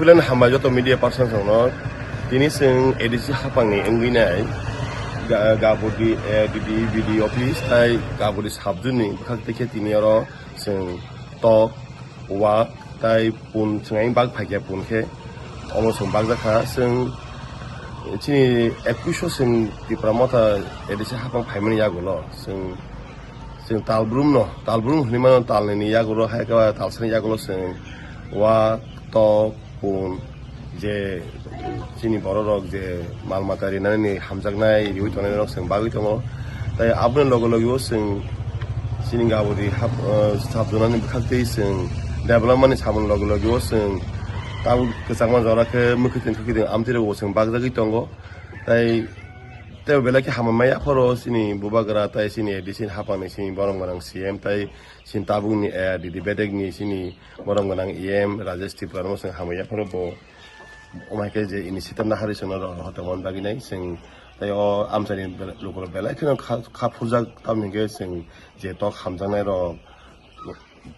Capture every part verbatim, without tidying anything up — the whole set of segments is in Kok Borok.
Puilano hambai joto media person rokno. Tini chwng A D C hapangni wngwi nai Ga-, Gabodi, eh, D D, B D office tai Gabodi subjuni bwkhak tei khe tini oro chwng tok, wak tai pun chwng bak phaikya pun khe omo chwng bakjakha. Chwng chini ekush o chwng Tipra Motha A D C hapang phaimani yagulo chwng Chwng talbrum no, talbrum hinwi mano, talnini yagulo hai khe talsani yagulo chwng wak, tok, pun je chini borok rok je mal mata rinani hamjaknai riwi tongnai rok chwng bagwi tongo. Tai aboni loge loge o chwng chini Gabodi hap, eh, sabjwnani bwkhak tei chwng development ni samung loge loge o chwng tabuk kwchangma jora khe mwkhwtwng khwkhwtwng amtwi rok bo chwng bakjagwi tongo. Tai tei belai khe hamya maya phoro chini bubagra tai chini A D C hapangni chini borom gwnang C M tai chini tabukni, eh, D D bedekni chini borom gwnang E M Rajesh Tripura no chwng hamya phoro bo. Omo hai khe je initiative nahari chwngno rw hote mon bagwi nai chwng tai o amchaini bel-, lukurok belai kheno kha, kha phurjak tamni hwnkhe chwng je tok hamjaknai rok,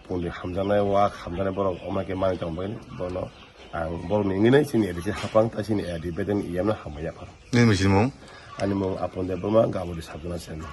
pundit hamjaknai, wak hamjaknai borok omo hai khe manwi tong bagwi bono ang borokni wngwi nai chini A D C hapang tai chini A D bedekni E M no hamya phoro. Nini mwisingmung? Ani mung Apon Debbarma, Gabodi Sabjana Sena.